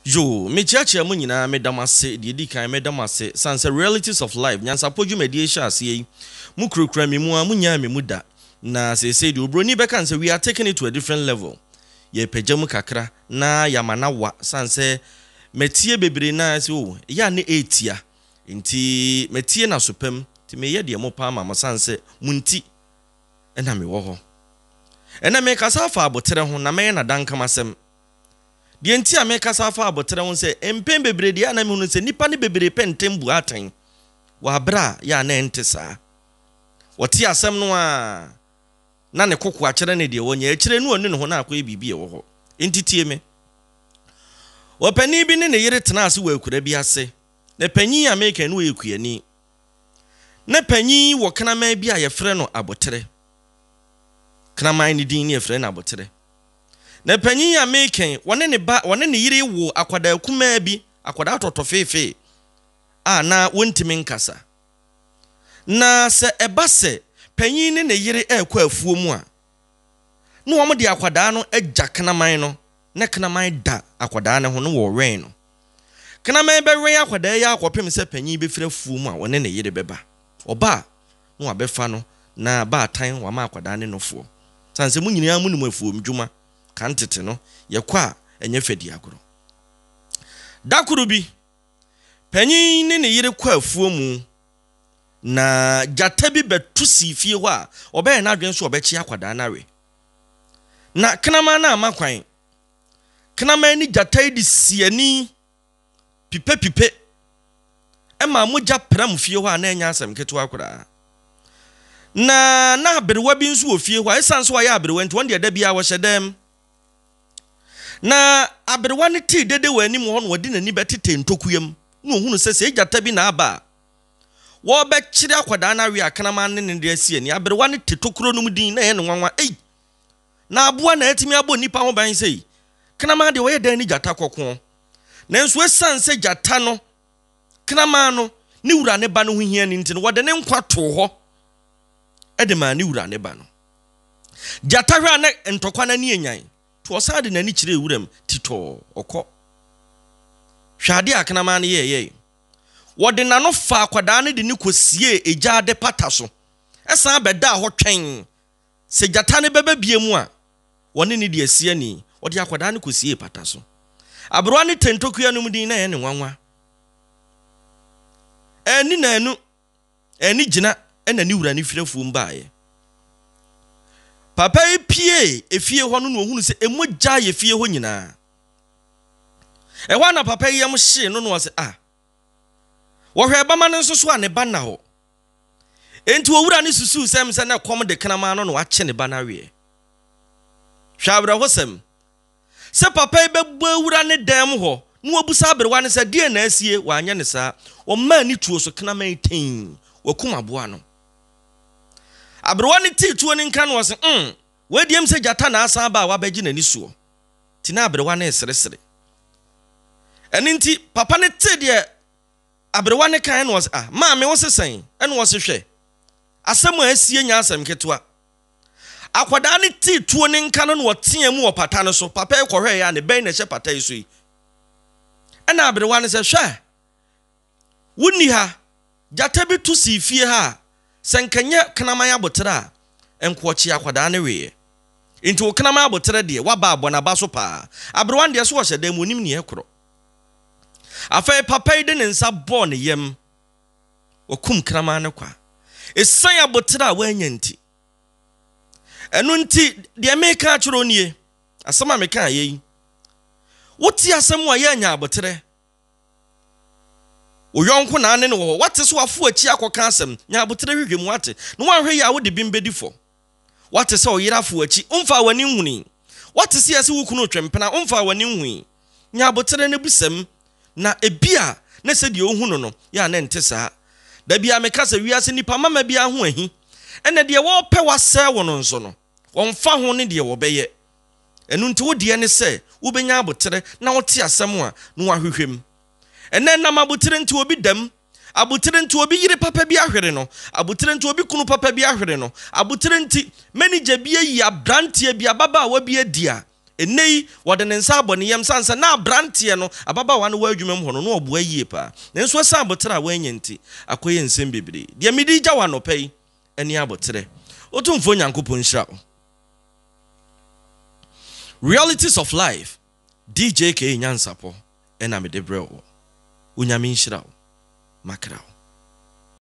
Yoo, mekyeakyea mo nyinaa, meda mo ase, deɛ ɛdi kan mɛda mo ase, sane sɛ Realities of Life, nyansapɔ dwumadie hyɛɛ aseɛ yi, mo kurakura me mu ara, mo nyaa me mu da, na seesei deɛ obroni bɛka no sɛ we are taking it to a different level, yɛrepagya mu kakra na yɛama no awa, sane sɛ matie bebree no ara sɛ oh, ɛyɛ a na ɛretia, nti matie no aso pa mu, nti meyɛ deɛ mopɛ ama mo, sane sɛ mo nti na mewɔ hɔ. Ɛnnɛ merekasa afa aboterɛ ho, na mɛyɛ no adankamasɛm. Deɛ nti a mekasa afa aboterɛ ho sɛ, mpɛn bebree deɛ a na mehunu sɛ nnipa no bebree pɛ ntɛm bu atɛn wɔ aberɛ a yɛ a na ɛnte saa. Wɔte asɛm no ara na ne koko akyerɛ no deɛ wɔnyɛ, akyire no ɔnu ne ho na akɔyɛ biribi a ɛwɔ hɔ. Enti tie me. Ɔpanin bi ne ne yere tenaa ase wɔ akura bi ase. Na panin a meka yi na ɔyɛ kuani. Na panin yi wɔ kraman bi a yɛfrɛ no aboterɛ. Kraman no din ne yɛfrɛ no aboterɛ. Na panyin yi a mereka yi, wɔne ne ba, wɔne ne yere woo akwadaa kumaa bi, akwadaa tɔtɔfeefee a na wɔntumi nkasa. Na sɛ ɛba sɛ panyin ne ne yere rekɔ afuo mu a, na wɔde akwadaa no agya kraman no, na kraman da akwadaa no ho na wɔwɛn no. Kraman bɛwɛn akwadaa yi akɔpem sɛ panyin bɛfiri afuo mu a ɔne ne yere bɛba. Ɔba a, na wabɛfa no na baatan wama akwadaa ne nofoɔ. Sane sɛ mo nyinaa mo nim afuom dwuma kan tete no, yɛkɔ a ɛnyɛ fɛ di agorɔ. Da koro bi, panyin ne ne yere kɔ afuo mu na gyata bi bɛto sii fie hɔ a ɔbɛyɛ n'adwene sɛ ɔbɛkye akwadaa no awe. Na kraman no amma kwan. Kraman ne gyata yi de sii ani pipepipe maa mogya pram fie hɔ a na ɛnyɛ asɛm ketewa koraa. Na na aberewa bi nso wɔ fie hɔ a esiane sɛ ɔyɛ aberewa nti, ɔno deɛ da biara ɔhyɛ dɛm. Na aberewa no tee dede wɔ anim hɔ na ɔde n'ani bɛtetee ntokua mu na ohunu sɛ sɛ gyata bi na aba a, wɔrebɛkyere akwadaa no awe a kraman ne no de asi ani. Aberewa no te tokuro no mu din na ɛyɛ no nwanwa. Ei! Na aboa na atumi abɔ nnipa ho ban sei? Kraman deɛ ɔyɛ dɛn ne gyata kɔko? Nanso esiane sɛ gyata no, kraman no, ne wura ne ba no ho hia no nti no, wɔde ne nkwa too hɔ de maa ne wura ne ba no. Gyata hwɛ a na ntɔkwa no ani anyan, nti ɔsan de n'ani kyerɛɛ wuram titɔɔ, ɔkɔ. Hwɛ adeɛ a kraman no yɛeɛ. Wɔde n'ano faa akwadaa no de no kɔsiee egyaade pata so, san bɛdaa hɔ twɛn sɛ gyata no bɛba bio mu a, wɔne no di asi ani. Wɔde akwadaa no kɔsiee pata so. Aberewa no te ntokua no mu din na ɛyɛ no nwanwa. Anni nnanu, anni gyina na ne wura no firi afuom baeɛ. Papa yi piee efie hɔ no na ɔhunu sɛ mogya ayɛ fie hɔ nyinaa. Ɛhɔ a na papa yi yam hyee no na ɔse, ah, wɔhwɛɛ bama no nso so a ne ba nna hɔ. Enti owura no susuw sɛ sɛ na ɛkɔm de kraman no na wakye ne ba no aweɛ. Hwɛ awerɛhosɛm! Sɛ papa yi bɛbɔ awura ne dan mu hɔ na wabusa aberewa no sɛ deɛn na asie, wanyɛ no saa. Ɔmaa ne tuo so kraman yi tee, wakum aboa no. Aberewa no tee tuo no nka no ɔse, mm, wei deɛ m sɛ gyata na asan aba a wabɛgye n'ani soɔ. Nti na aberewa no reseresere. Ɛno nti papa no tee deɛ Aberewa no kae na ɔse, Ah, maame wo se sɛn? Ɛna ɔse, Hwɛ, asɛm a asie nyɛ asɛm ketewa. Akwadaa no tee tuo no nka no na ɔteaa mu wɔ pata no so. Papa yi kɔhwɛeɛ a ne bɛn na ɛhyɛ pata yi so yi? Ɛna aberewa no sɛ, Hwɛ, wonni ha, gyata bi to sii fie ha a, sɛ nka nyɛ kraman aboterɛ a, nka ɔkyee akwadaa no weeɛ. Nti wo kraman aboterɛ deɛ, waba abɔ n'aba so paa. Aberewa no deɛ, so ɔhyɛ dan mu, ɔnim nea ɛkorɔ. Afei papa yi de ne nsa bɔɔ ne yam. Wakum kraman no kwa. Esiane aboterɛ a wannya nti. Ɛno nti, deɛ meka akyerɛ wo nie, asɛm a meka ayɛ yi, wote asɛm a yɛanya aboterɛ. Wo yɔnko na ane no wɔ hɔ, wate so wafo akyi akɔka asɛm, nya aboterɛ hwehwɛ mu wate, na woanhwɛ yie a wode bem bɛdi fɔ. Woate sɛ ɔyere afow akyi, womfaa w'ani nhui. Woate sɛ yɛse wo kunu retwe mpena, womfaa w'ani nhui. Nya aboterɛ na bisa mu, na ebia na sɛdeɛ wohu no no, yɛ a na ɛnte saa. Da biara meka sɛ wiase nnipa mama biara ho ahi, ɛna deɛ wɔrepɛ wasɛe wo no nso no, wɔmfa ho ne deɛ wɔbɛyɛ. Ɛno nti wo deɛ ne sɛ wobɛnya aboterɛ na wote asɛm a na woahwehwɛ mu. Ɛnnɛ ɛnam aboterɛ nti obi dam, aboterɛ nti obi yere papa bi ahwere no, aboterɛ nti obi kunu papa bi ahwere no, aboterɛ nti manager bi ayi abranteɛ bi, ababaawa bi adi a Ɛnnɛ yi, wɔde ne nsa abɔ ne yam sane sɛ na aberanteɛ no, ababaawa no wɔ adwuma mu hɔ no, na ɔboa yie paa. Nanso ɛsiane aboterɛ a wannya nti, akɔyɛ nsɛm bebree. Deɛ mede regya wo anɔpa yi ne aboterɛ. Otumfoɔ Nyankopɔn nhyira wo. Realities of Life, DJ K Nyansapɔ na mede brɛ wo. Onyame nhyira wo. Makra wo.